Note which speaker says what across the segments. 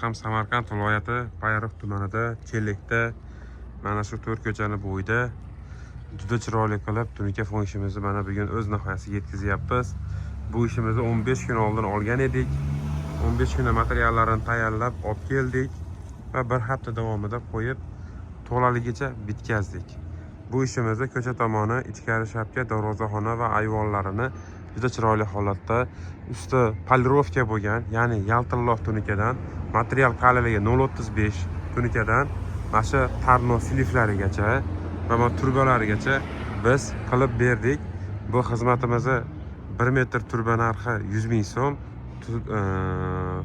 Speaker 1: Ham Samarqand viloyati Payariq tumanida, Chelakda, mana shu to'rt ko'chani bo'yida juda chiroyli qilib tunuka fon ishimizni mana bugun o'z nihoyasiga yetkazyapmiz. Bu ishimizni 15 kun oldin olgan edik. 15 kunda materiallarini tayyorlab olib keldik va bir hafta davomida qo'yib, to'laligicha bitkazdik. Bu ishimizni ko'cha tomoni, ichkari shapka, darvozaxona va ayvonlarini juda chiroyli holatda, usti полировка bo'lgan, ya'ni yaltilloq tunukadan, material qalinligi 0,35 tunukadan mana shu tarno siliflarigacha va mana trubalarigacha biz qilib berdik. Bu xizmatimizni 1 metr truba narxi 100 ming so'm,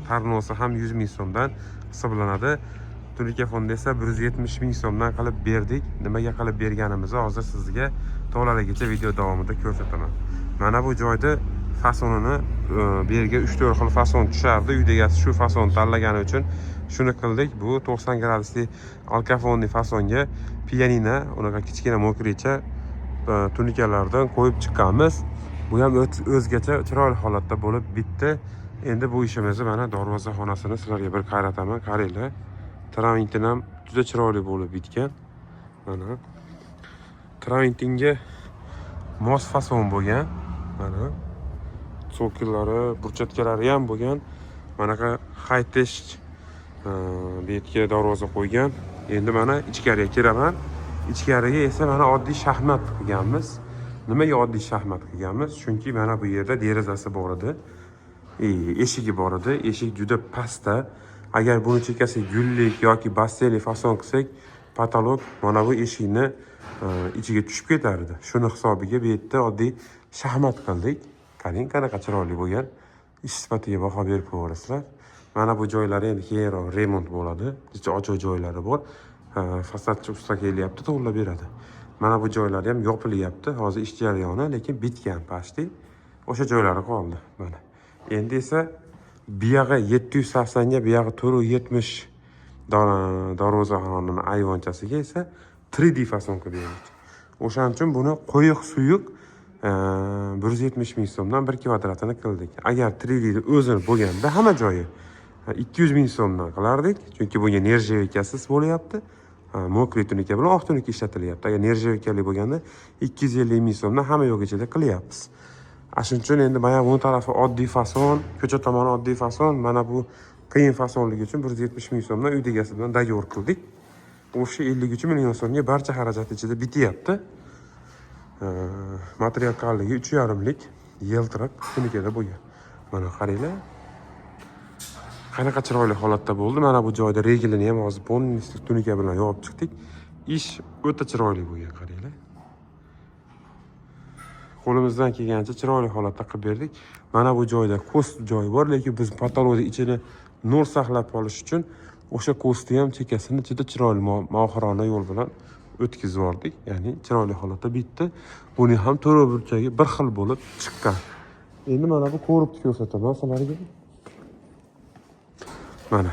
Speaker 1: tarnosi ham 100 ming so'mdan hisoblanadi. Tunuka fonda esa 170 ming so'mdan qilib berdik. Nimaga qilib berganimizni hozir sizga to'laligicha video davomida ko'rsataman. Mana bu joyda fasonini, bu yerga 3-4 xil fason tushardi. Uy egasi shu fasonni tanlagani uchun shuni qildik. Bu 90 gradusli алкофонный fasonga pianino, unaqa kichkina мокрый cha tunukalardan qo'yib chiqqanmiz. Bu ham o'zgacha chiroyli holatda bo'lib bitdi. Endi bu ishimizni, mana darvozaxonasini sizlarga bir qarataman, qaranglar. Travertin ham juda chiroyli bo'lib bitgan. Mana travertinga mos fason bo'lgan. Mana tsokillari, burchatkalari ham bo'lgan. Manaqa high-tech bu yerga darvoza qo'ygan. Endi mana ichkariga kiraman. Ichkariga esa mana oddiy shaxmat qilganmiz. Nimaga oddiy shaxmat qilganmiz? Chunki mana bu yerda derazasi bor edi. Eshigi bor edi. Eshik juda pastda. Agar buni chekkasiga gullik yoki basseynli fason qilsak, потолок mana bu eshikni ichiga tushib ketar edi. Shuni hisobiga bu yerda oddiy shaxmat qildik. Qarang, qanaqa chiroyli bo'lgan. Ish sifatiga baho berib qo'yaverasizlar. Mana bu joylari endi keyinroq remont bo'ladi. Ichi ochiq joylari bor. Fasadchi usta kelyapti, to'g'irlab beradi. Mana bu joylari ham yopilyapti. Hozir ish jarayoni, lekin bitgan почти. O'sha joylari qoldi mana. Endi esa buyog'i 780 ga, buyog'i 470 darvozaxonani ayvonchasiga esa 3D fason qilib berdik. O'shaning uchun buni qo'yiq suyuq 170 ming so'mdan bir kvadratini qildik. Agar 3D o'zini bo'lganda hamma joyi 200 ming so'mdan qilardik, chunki bunga нержавейка siz bo'lyapti. Мокрый tunuka bilan oq tunuka ishlatilyapti. Agar нержавейка li bo'lganda 250 ming so'mdan hamma yo'q ichida qilyapmiz. Ana shuning uchun endi mana bu tarafi oddiy fason, ko'cha tomoni oddiy fason, mana bu qiyin fasonligi uchun 170 ming so'mdan uy egasi bilan договор qildik. O'sha 53 million so'mga barcha xarajat ichida bityapti. Material qalinligi 3,5lik yiltiriq tunukada bo'lgan. Mana qaranglar. Qanaqa chiroyli holatda bo'ldi. Mana bu joyda reglini ham hozir полностью tunuka bilan yopib chiqdik. Ish o'ta chiroyli bo'lgan, qaranglar. Qo'limizdan kelgancha chiroyli holatda qilib berdik. Mana bu joyda ko'st joyi bor, lekin biz потолок ni ichini nur saqlab qolish uchun o'sha ko'stni ham chekkasini juda chiroyli, mohirona yo'l bilan o'tkazib yubordik. Ya'ni chiroyli holatda bitdi. Buni ham to'rt burchagi bir xil bo'lib chiqqan. Endi mana bu короб ni ko'rsataman sizlarga. Mana.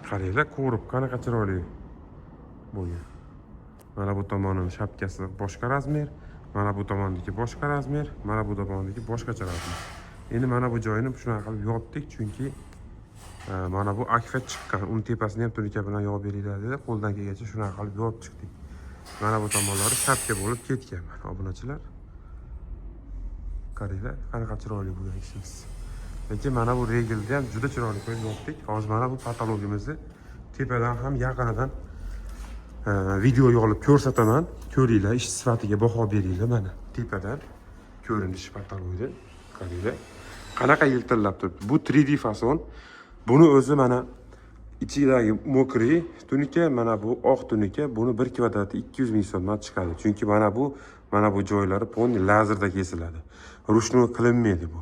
Speaker 1: Qaranglar, короб qanaqa chiroyli bo'lgan. Mana bu tomonini shapkasi boshqa размер, mana bu tomonniki boshqa размер, mana bu tomonniki boshqacha размер. Endi mana bu joyini shunaqa qilib yopdik, chunki mana bu akfa chiqqan. Uni tepasini ham tunuka bilan yopib beringlar dedi. Qo'ldan kelgancha shunaqa qilib yopib chiqdik. Mana bu tomonlari shapka bo'lib ketgan, mana, obunachilar. Qaranglar, qanaqa chiroyli bo'lgan ishimiz. Lekin mana bu regelni ham juda chiroyli qo'yib yopdik. Hozir mana bu потолок imizni tepadan ham yaqinidan videoga olib ko'rsataman. Ko'ringlar, ish sifatiga baho beringlar. Mana tepadan ko'rinishi потолок ni. Qaranglar, qanaqa yiltillab turibdi. Bu 3D fason. Buni o'zi mana ichidagi мокрый tunuka, mana bu oq tunuka, buni bir kvadrati 200 ming so'mdan chiqadi. Chunki mana bu joylari полный lazerda kesiladi. Ручной qilinmaydi bu.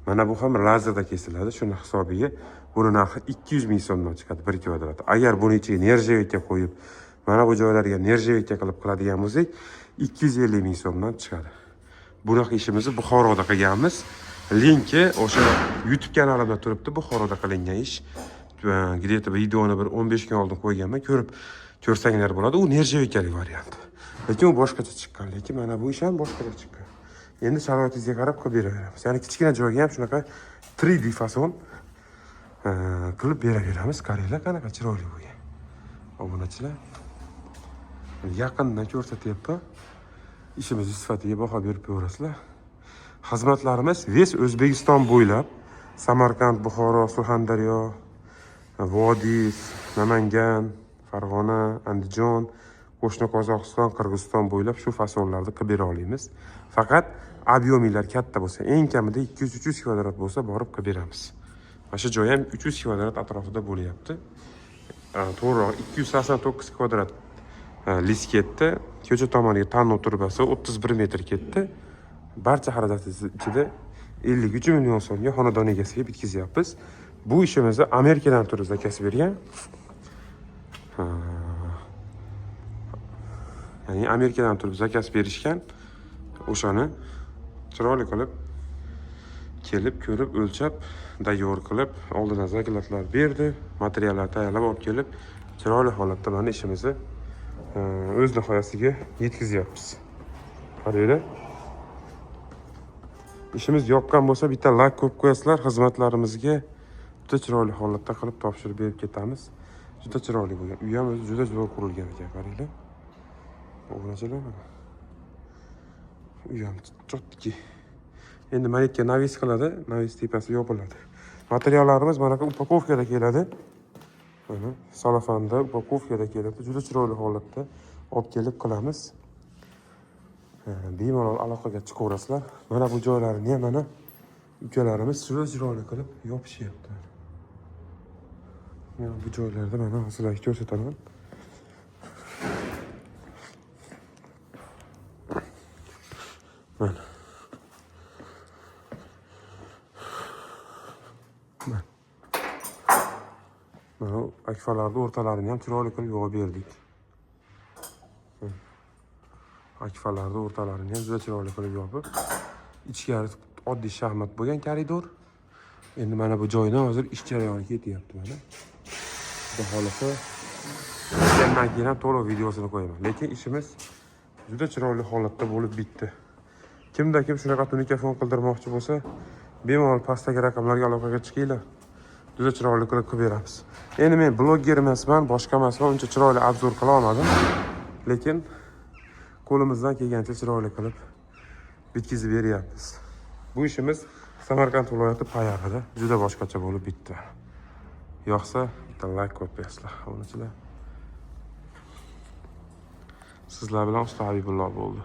Speaker 1: Mana bu ham lazerda kesiladi. Shuni hisobiga buni narxi 200 ming so'mdan chiqadi bir kvadrat. Agar buni ichiga нержавейка qo'yib, mana bu joylarga нержавейка qilib qiladigan bo'lsak, 250 ming so'mdan chiqadi. Bunaqa ishimizni Buxoroda qilganmiz. Linki o'sha YouTube kanalimda turibdi, Buxoroda qilingan ish. Где-то videoni bir 15 kun oldin qo'yganman. Ko'rib ko'rsanglar bo'ladi. U нержавейка li variant. Lekin u boshqacha chiqqan. Lekin mana bu ish ham boshqacha chiqqan. Endi sharoitingizga qarab qilib beraveramiz. Ya'ni kichkina joyga ham shunaqa 3D fason. Qilib beraveramiz. Qaranglar, qanaqa chiroyli bo'lgan. Obunachilar, yaqindan ko'rsatyapman. Ishimiz sifatiga baho berib qo'yaverasizlar. Xizmatlarimiz весь O'zbekiston bo'ylab: Samarqand, Buxoro, Surxondaryo, Vodiy, Namangan, Farg'ona, Andijon, qo'shni Qozog'iston, Qirg'iziston bo'ylab shu fasonlarda qilib bera olamiz. Faqat объем inglar katta bo'lsa, eng kamida 200-300 kvadrat bo'lsa, borib qilib beramiz. Mana shu joy ham 300 kvadrat atrofida bo'lyapti. To'g'rirog'i 289 kvadrat лист ketdi. Ko'cha tomoniga tanlov trubasi 31 metr ketdi. Barcha xarajat ichida 53 million so'mga xonadon egasiga bitkazyapmiz. Bu ishimizni Amerikadan turib заказ bergan. Ya'ni Amerikadan turib заказ berishgan. O'shani chiroyli qilib kelib, ko'rib, o'lchab, договор qilib, oldindan заклад lar berdi, materiallar tayyorlab olib kelib, chiroyli holatda mana ishimizni o'z nihoyasiga yetkazyapmiz. Qaranglar. Ishimiz yoqqan bo'lsa, bitta layk qo'yib qo'yasizlar. Xizmatlarimizga juda chiroyli holatda qilib topshirib berib ketamiz. Juda chiroyli bo'lgan. Uy ham o'zi juda zo'r qurilgan ekan, qaranglar. Obunachilar, mana. Uy ham чётки. Endi mana yerga навес qiladi, навес tepasi yopiladi. Materiallarimiz mana bu упаковка da keladi. Mana salofanda упаковка da keladi. Juda chiroyli holatda olib kelib qilamiz. Bemalol aloqaga chiqaverasizlar. Mana bu joylarini ham mana ukalarimiz juda chiroyli qilib yopishyapti. Mana bu joylarda mana sizlarga ko'rsataman. Mana. Mana. Mana bu akfalarni o'rtalarini ham chiroyli qilib yopib berdik. Akfalarni o'rtalarini ham juda chiroyli qilib yopib, ichkari oddiy shaxmat bo'lgan koridor. Endi mana bu joydan hozir ish jarayoni ketyapti mana. Xudo xohlasa, bitgandan keyin ham to'liq videosini qo'yaman. Lekin ishimiz juda chiroyli holatda bo'lib bitdi. Kimda kim shunaqa tunikafon qildirmoqchi bo'lsa, bemalol pastdagi raqamlarga aloqaga chiqinglar. Juda chiroyli qilib qilib beramiz. Endi men bloger emasman, boshqa emasman, uncha chiroyli обзор qila olmadim. Lekin qo'limizdan kelgancha chiroyli qilib bitkazib beryapmiz. Bu ishimiz Samarqand viloyati Payariqda juda boshqacha bo'lib bitdi. Yoqsa bitta layk qo'yib qo'yasizlar, obunachilar. Sizlar bilan Usta Habibullo bo'ldi.